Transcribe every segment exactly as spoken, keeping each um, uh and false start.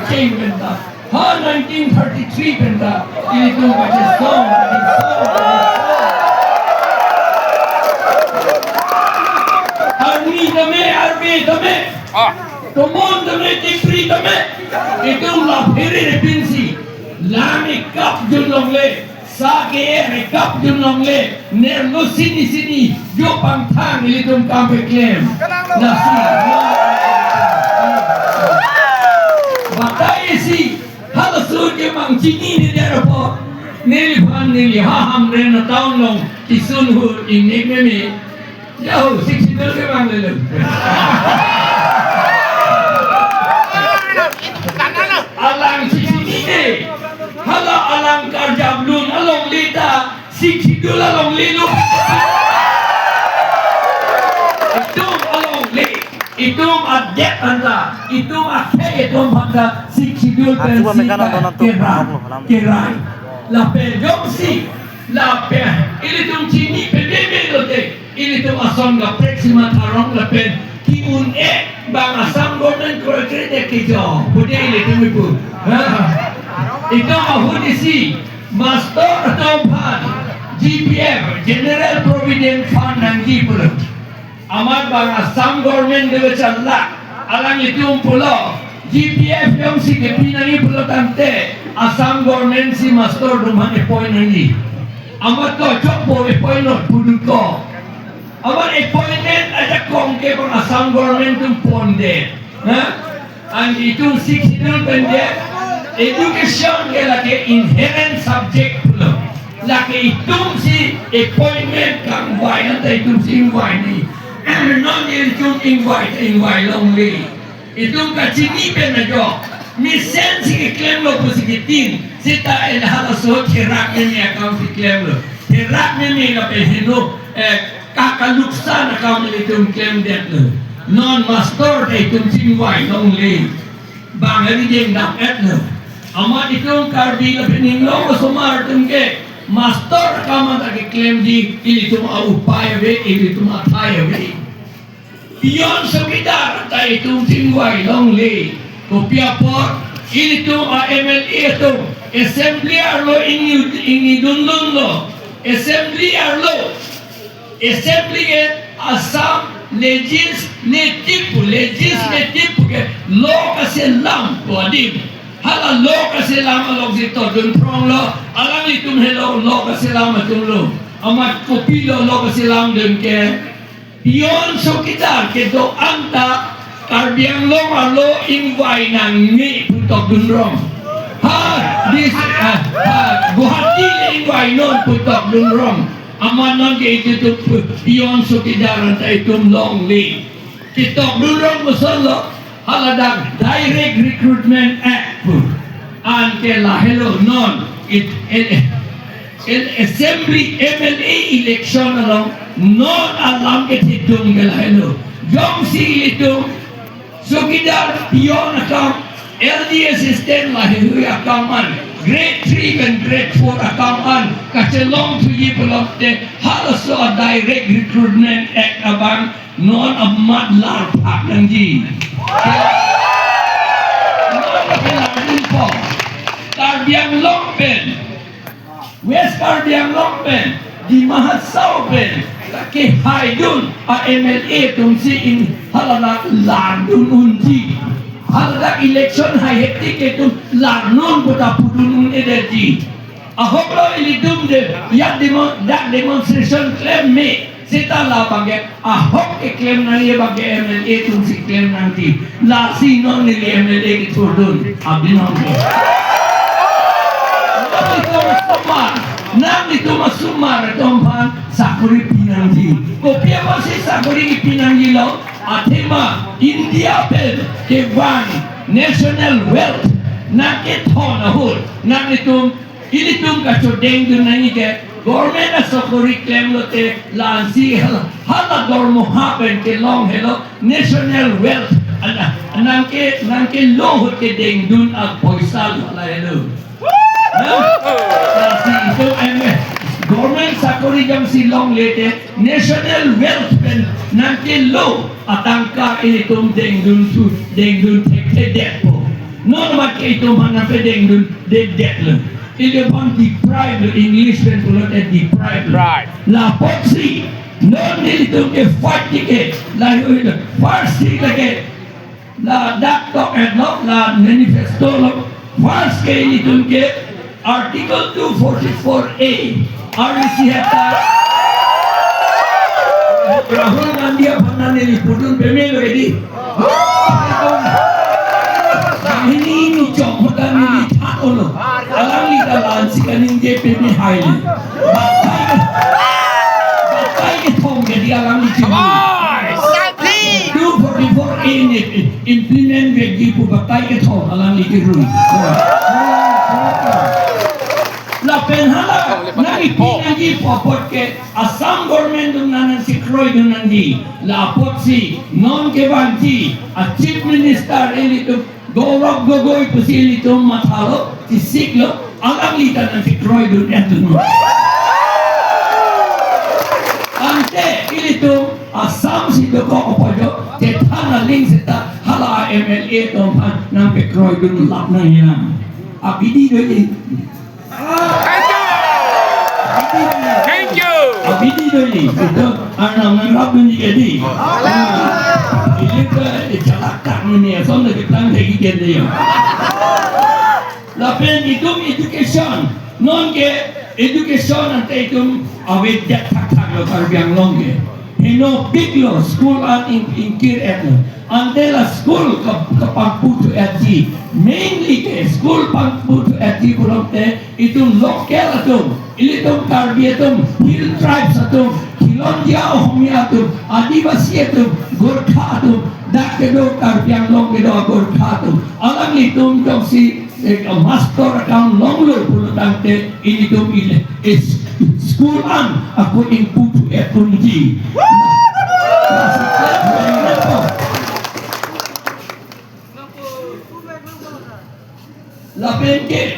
Cheng penta, ha nineteen thirty-three penta, ilitum kachesong, kachesong, kachesong. Army tame, army tame. Ah. Tomon tame, Tipri tame. Itum la pherere pinsi, lang ikap jun longle. Sa ke-er ikap jun longle, nerlo sini sini, jo pangthang ilitum kam keklem. Lasi. Batai si, halaso ke mang chini ni der apo. Neliphan neli ha Hamren a-town along, kisun hu ingnek meme. Yahoo, Sixth Schedule ke bang lelo. Alang Sixth Schedule ke. Hala alang karjap lun alongle ta Sixth Schedule alongle lo. Itum alongle. Itum adet anta. Itum akhei itum anta Sixth Schedule pen si ta kerai. Kerai. Lapen jongsi. Lapen. Ilitum chini pe pe pe lote. Ilitum ason kaprek si matharong lapen ki-un-e bang Assam government kore kere de kejo. Bude ilitum ipu. Ha? Itum ahut isi Mastor atum aphan G P F, General Provident Fund nangji pulo. Amat bang Assam government de bachala. Alanglitum pulo. G P F jongsi kepi nangji pulo tangte Assam government si mastor atum aphan appoint nangji. Amat ko chokpo appoint not pudut ko. Amat appointment ajakong ke bang Assam government atum ponde. Ha? An itum Sixth Schedule pen ke education ke lake inherent subject pulo. Lake itum si appointment kangvai anta itum si ingvai ni. Non itum ingvai, ingvai longle. Itum kachini pen ajo. Mesen si keklemlo pusi kitin. Seta el halaso therak meme akam si klemlo. Therak meme lapen heno, eh, ka, kaluksan akam ilitum klemdetlo. Non mastor ta itum si ingvai longle. Bang hari jeng dam-etlo. Amat itum Karbi lapen Anglong osomar atum ke mastor akam anta keklemji ilitum a-upai ave, ilitum athai ave. Peon chowkidar ta itum si ingvai longle. Kopi apot ilitum a-M L A atum assembly arlo ingni, ingnidun dunlo. Assembly arlo. Assembly ke Assam Legislative pu, Legislative pu ke law kaselam pu adim. Hala law kaselam along si todun pronglo. Alanglitum helo law kaselam atumlo. Amat kopilo law kaselamdun ke. Peon chowkidar kedo-an ta Karbi Anglong arlo ingvai nangne pu tokdun rong. Ha, this, ah, ha, Guwahati le ingvainon pu tokdun rong. Amat non ke itum peon chowkidar anta itum longle. Ketokdun rong kosonlo, haladak Direct Recruitment Act pu. Anke lahelo non, it, it, El-, assembly M L A election along non alam kethedung ke lahelo. Jongsi ilitum chowkidar peon akam, L D assistant laheihui akam an, grade three pen grade four akam an kachelong thuji pulote halaso a Direct Recruitment Act abang non amat larphak nangji. Non amat lardunpo. Karbi Anglong pen, West Karbi Anglong pen, Dima Hasao pen, kehaidun a M L A atum si in haladak lardun unji. Haladak election hai heptik ke itum larnon pu ta pudun un-edetji. Ahoklo ilitum de, ya demo, dak demonstration klem me. Seta labang ke ahok keklem nangji abang ke M L A atum si klem nangji. Lasi non neli M L A kethurdun abinong ke. Nanglitum asomar, nanglitum asomar atum aphan sakori pinangji. Kopi apotsi sakori pinangjilo? Athema India pen kevang national wealth nangkethon ahut nanglitum ilitum kachodengdun nangji ke, government asakori klemlote la-ansi hala, hala dormoha pen kelong helo national wealth. Ana, nangke, nangkelo ahut kedengdun apoisa lo lahelo. Ha? La-ansi itum M L A, government sakori jongsi longlelote national wealth pen nangkelo atangka ilitum dengdun thu, dengdun thekthedetpo. Non mat ke itum aphan nangpedengdundedet lo. Itum aphan deprive lo, English pen pulote deprive lo. Deprive. Lapotsi non nelitum ke fight ke, lahei lo. First thing lake, ladak tok-et lo, la manifesto lo. First ke nelitum ke Article two forty-four A, R B C heta Rahul Gandhi aphan neli pudun peme lo edi. Neli ni chok mata neli thak olo. Alangli ta la-ansi kaningje peme hai lo. Batai, batai kethom ke di alangli chini. Two forty-four A ni implement vekji pu batai kethom alangli kirui. Lapen hala nangkipi nangji pu apot ke Assam government atum nangsikroidun nangji. Lapotsi non kevangji a Chief Minister ilitum Gaurav Gogoi pusi ilitum mathalo, chisiklo, alangli ta nangsikroidun-etdun. Ante ilitum Assam si dokok apot jo, chethan aling seta hala M L A atum aphan nangpekroidun lap nangji nang. Abidi do edi. Thank you. Thank you. Abidi do edi. Itum Arnam nangrapdunji ke di. Itum ke chalak tak nini ason lagi tang lagi kende ya. Lapen itum education. Non ke education ante itum avedet thakthak lo Karbi Anglong ke. Henopik lo, school an ing-, ingkir-et lo. Ante la school ke, kepangputhu-etji. Mainly ke school pangputhu-etji pulote itum local atum. Ilitum Karbi atum, Hill Tribes atum, Khilonjia Ohomia atum, Adivasi atum, Gorkha atum, dak kedo Karbi Anglong kedo Gorkha atum. Alanglitum jongsi eh, master akam longlo pulo tangte ilitum ile, eh, school an ako ingputhu-et unji. Lapen ke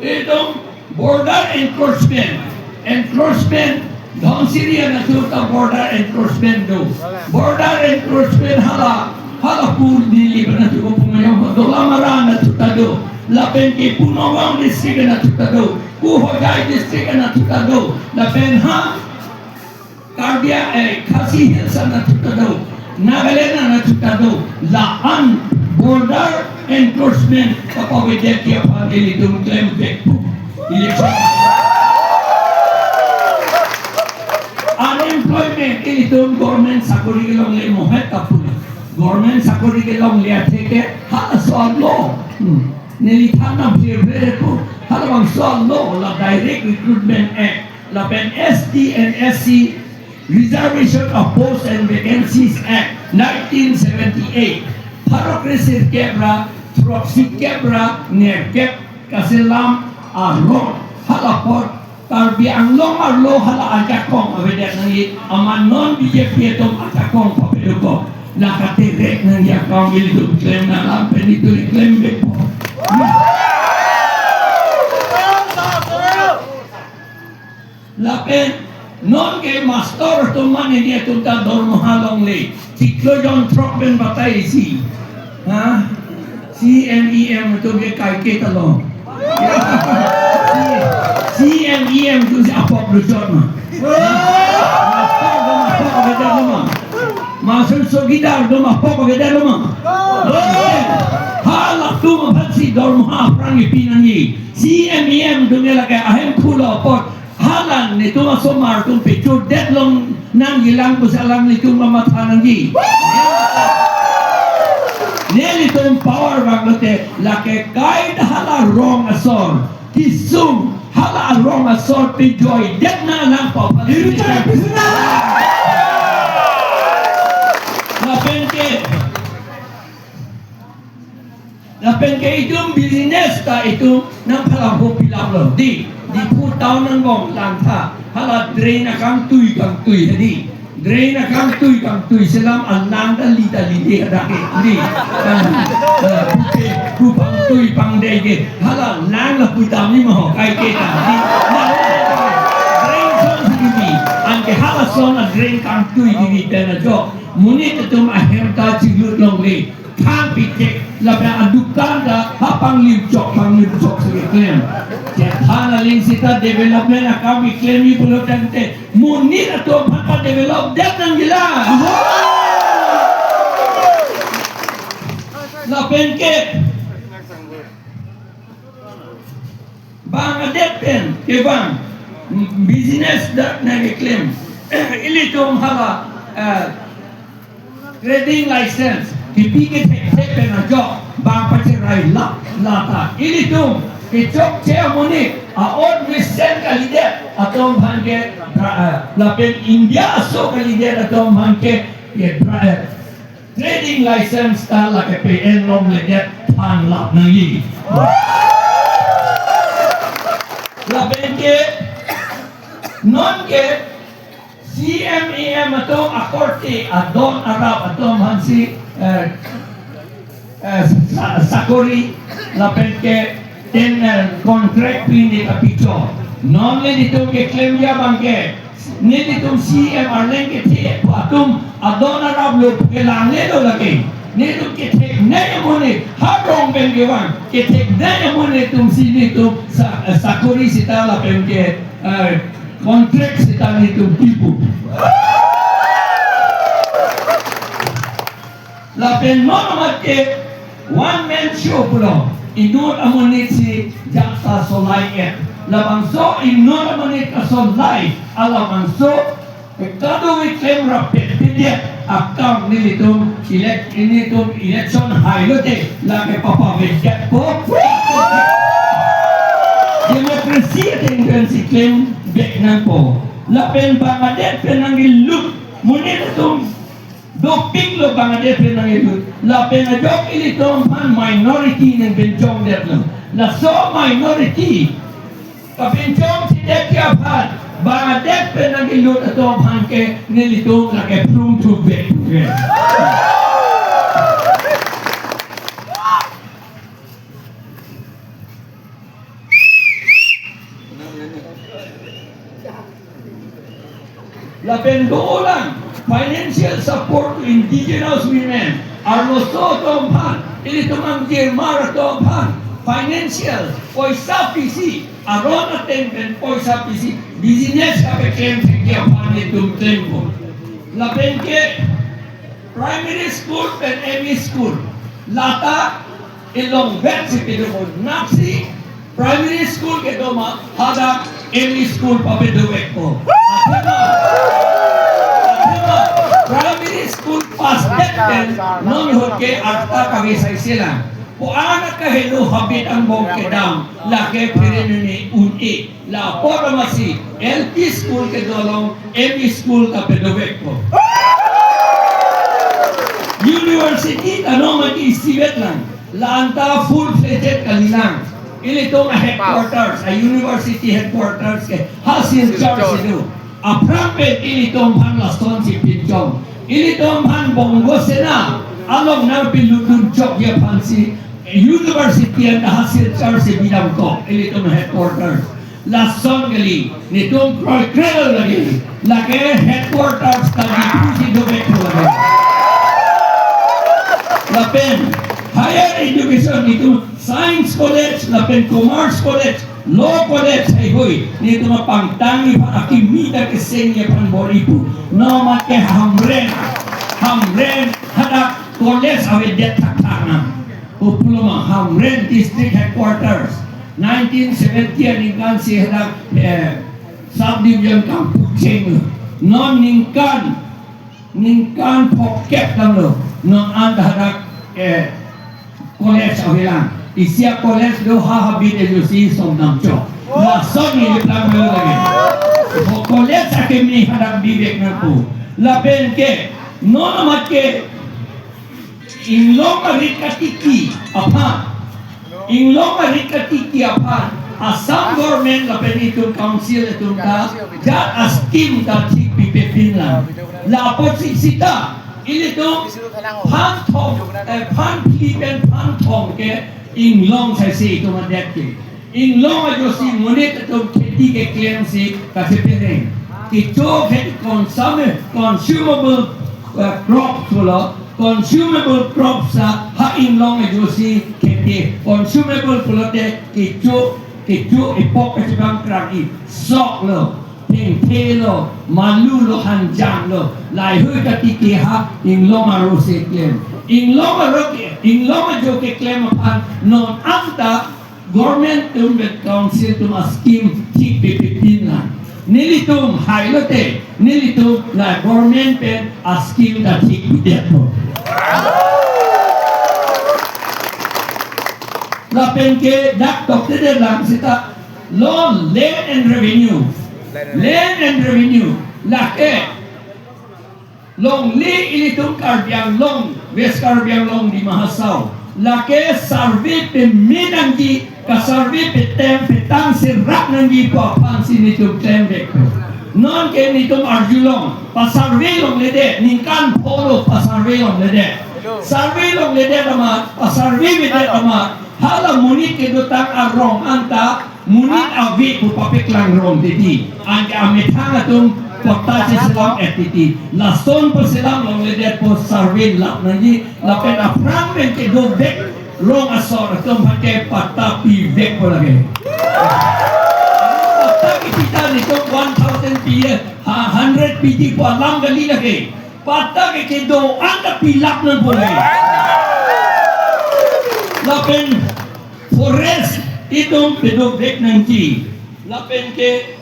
itum border encroachment, encroachment, Dhansiri anatthu ta border encroachment do. Border encroachment hala, hala pu Delhi anatthu ko pu mayam, Dolamara anatthu ta do. Lapen ke pu Nagaon district anatthu ta do. Pu Hojai district anatthu ta do. Lapen ha Karbi, eh, Khasi Hills anatthu ta do. Nagaland anatthu ta do. La-an border encroachment kapavedetji aphan ilitum klemvek pu. Election. Unemployment, ilitum government sakori kelongle mohet ta pu. Government sakori kelongle atheke halaso alo. Hmm. Neli than nang pir pir pu. Halabangso alo la Direct Recruitment Act. Lapen S T and S C Reservation of Post and Vacancies Act nineteen seventy-eight. Pharo kresirkep ra throksi kep ra nerkep kaselam arong hala apot Karbi Anglong arlo hala ajakong avedet nangji, amat non B J P atum ajakong papeduko. La katerek nangji akong ilitum klem nang lam pen itum klemvekpo. Lapen non ke master atum mane ni atum ta dormoha longle. Chiklo jon throk pen batai isi. Ha? C M E M atum ke kaike ta long. C M E M atum si apok luchot ma. Master atum apok avedet lo ma. Master chowkidar atum apok avedet lo ma. Halatum aphan si dormoha aphrang kipi nangji. C M E M atum ke lake ahem thulo apot. Hala netum asomar atum pechodet long nangjilang pusi alanglitum mamatha nangji. Nelitum power vanglote lake kaita hala rong asor kesung hala rong asor pejoidet nang lang pau pali. Lapen ke Lapen ke itum business ta itum nangphalang ho pilam lo. Di, Diphu town angbong langtha. Hala drain akangtui kangtui hedi. Drain akangtui kangtui selam alang ta li ta li di hadak ke. Di. Ah, ah, pupe, pu pangtui pangdei ke. Hala lang lapu dam ni maho kaike ta. Di. Drain son si di. Anke hala son a drain kangtui di di pen ajok. Monit atum ahem ta chilut longle. Thang pichek Lapen adukan ta ha panglim chok, panglim chok si keklem. Chethan aling seta development akam keklem ni pulo tangte monit atum aphan padevelop det nangji la. Lapen ke bang adet pen kevang business dak nangkeklem. Ilitum hala, eh, trading license kipi kethekthe pen ajok bang pacherai la, lata ilitum kechokche amonit a-odd mesen kalidet atum aphan ke dra-, eh, lapen India aso kalidet atum aphan ke, ke dra-, eh, trading license ta lake pe-en longledet than lap nangji. Lapen ke non ke C M E M atum akorte adon arap atum aphansi, eh, eh, sa-, sakori lapen ke ten, eh, contract pi ne kapichot. Non le nelitum keklemji abang ke, nelitum C M arleng kethe atum adon arap lo kelang le lo lake. Nelitum ketheknei amonit, ha rong pen kevang ketheknei amonit atumsi nelitum sa-, eh, sakori seta lapen ke, eh, contract seta nelitum pipo. Lapen non amat ke one man show pulo. Inut amonit si jaksa solai-et. Labangso inut amonit kasolai alabangso kadokave klem rapet pedet akam nelitum elect, nelitum election hai lote lake papavedetpo. Democracy ateng pensi klem vek nangpo. Lapen bang adet pen nangkelut monit atum dopik lo bang adet pen nangkelut. Lapen ajok ilitum aphan minority nangpinchongdetlo. Laso minority kapinchongthedet ke aphan bang adet pen nangkelut atum aphan ke nelitum lake phrung thuvek. Lapen dolang financial support to indigenous women. Arloso atum aphan, ilitum angjirmar atum aphan financial poisa pisi, aron ateng pen poisa pisi business kapeklem thekji aphan nelitum klempo. Lapen ke primary school pen M E school lata elongvet si pedokok, naksi primary school kedo ma hadak M E school papedovekpo. Athema, athema primary school pass det pen non ahut ke arta kave saise lang. Ko-an akahelo habit angbong kedam lake pherememe un-e. La apot amatsi L P school kedo along M E school ta pedovekpo. University ta non mati isivet lang. La-anta full-fledged kalilang. Ilitum a-headquarters, a-university headquarters ke ha Silchar si do. Aphrang pen ilitum aphan lasonsi pinchong. Ilitum aphan Bongo Sena along nangpilutdun chokji aphansi university anta ha Silchar si bidamkok, ilitum headquarters. Lason kali, nelitum kroikroi lagi, lake headquarters ta Diphu si dovek lagi. Lapen higher education nelitum science college, lapen commerce college, law college heihui, nelitum apangtang iphan akimi ta kesengji aphan bor-ipo. Non amat ke Hamren, Hamren hadak college avedet thakthak nang. Upuloma Hamren district headquarters, nineteen seventy aningkan si hadak, eh, subdivision kampung cheng. Non ningkan, ningkan phokep damlo. Non anta hadak, eh, college avelang. Isi a-college do ha habit ajoksi som damchok. Lason neli plang lo lagi. Ho college akimi hadak bibek nangpo. Lapen ke, non amat ke, inglong arit katiki aphan. Inglong arit katiki aphan. Assam government lapen itum council itum ta jat a-scheme ta thik pipe pinlang. La apotsi sita ilitum phan thom, eh, phan phli pen phan thom ke inglong saisi itum adet ke. Inglong ajoksi monit atum kheti keklemsi kachepereng. Kecho kheti consum-, consumable, eh, crop pulo. Consumable crops a ha inglong ajosi kheti. Consumable pulote kecho, kecho ipok kachibang krang-i, sok lo, thengthe lo, malu lo, hanjang lo, laheihui katiki ha inglong aro si klem. Inglong aro ke, inglong ajo keklem aphan non anta government atum pen council atum a-scheme thik pipipin lang. Nelitum hai lote, nelitum la government pen a-scheme ta thik pidetpo. Lapen ke dak toktedet lang seta lo land and revenue. Land and revenue. Lake longle ilitum Karbi Anglong, West Karbi Anglong, Dima Hasao. Lake survey pame nangji, ka-survey petem petang serak nangji pu aphansi nelitum klemvekpo. Non ke nelitum arjulong, pa-survey longledet, ningkan pho lo pa-survey longledet. Survey longledet amat, pa-survey vedet amat, hala monit kedotang arong anta, monit ave pu papeklang rong dedi. Anke amethang atum patta cheselam-et titi. Lason paselam longledetpo, survey lap nangji. Lapen aphrang pen kedovek rong asor atum aphan ke patta pivekpo lake. Patta kepita nelitum one thousand pi, ha, hundred piti pu alam kali lake. Patta ke kedo-an ta pilap nangpo lake. Lapen forest itum pedovek nangji. Lapen ke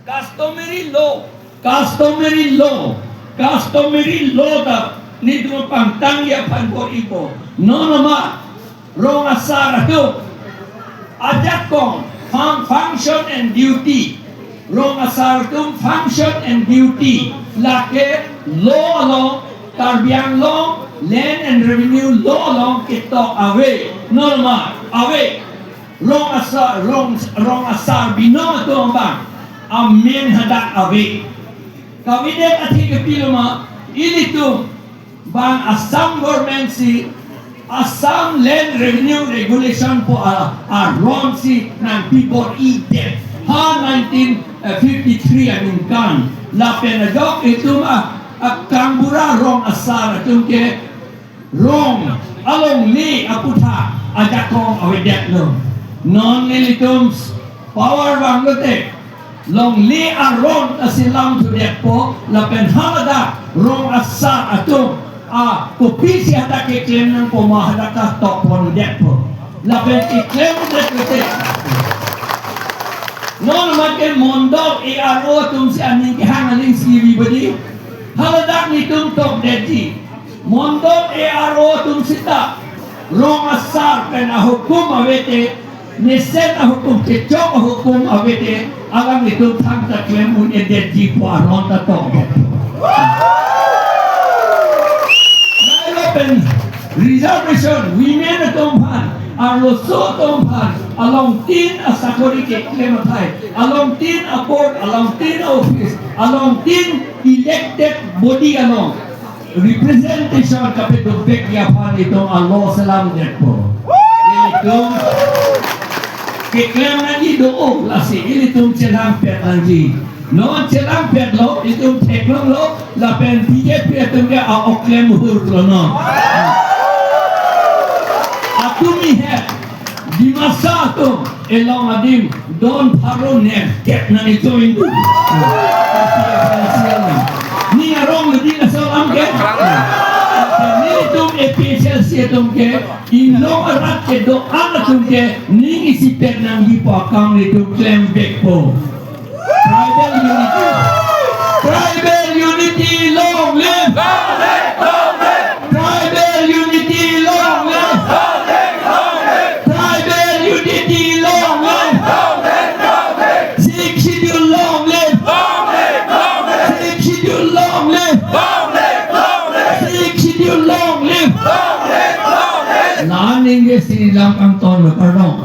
customary law, customary law, customary law ta nelitum pangtangji aphan bor-ipo. Non amat rong asar atum ajakong fun-, function and duty. Rong asar atum function and duty lake law along, Karbi Anglong Land and Revenue Law along ketok ave. Non amat ave. Rong asar, rong, rong asar binong atum abang amen hadak ave. Kavedet athe kopilo ma, ilitum bang Assam government si Assam Land Revenue Regulation pu a, aron si nangpibor-idet ha nineteen fifty-three aningkan. Lapen ajok itum a, a Kangbura rong asar atum ke rong alongle aputhak ajakong avedetlo. Non nelitum power vanglote longle aron ta selam thudetpo, lapen haladak rong asar atum a kopisi hadak keklem nangpo ma hadak ta tokponpedetpo. Lapen keklemdetlote non amat ke mondol A R O atum si aning kehang aling si ri badi. Haladak nelitum tokdetji. Mondol A R O atum seta rong asar pen ahukum ave te, mesen ahukum, kechok ahukum ave te, alanglitum thangta klem un-edetji pu aron ta tokdet. Lailo pen reservation, women atum aphan, arloso atum aphan, alongtin asakori keklem athai, alongtin a-board, alongtin a-office, alongtin elected body along representation kapedovekji aphan itum a-law selamdetpo. Ilitum keklem nangji do-o, lasi ilitum chelangpet nangji. Non chelangpetlo, itum theklonglo, lapen B J P atum ke a-ok klem hurlo non. Atum ihet Dimasa atum elong adim don pharo nerkep nangchoi indu. Ning arong le din asal am ke. Nelitum A P H L C atum ke inglong arat kedo-an atum ke ning isipet nangji pu akam nelitum klemvekpo. Tribal unity. Tribal unity long live. Tribal unity long live. Tribal unity long live. Sixth Schedule long live. Sixth Schedule long live. Sixth Schedule long live. La aning ke si lam kangton lo, pardon.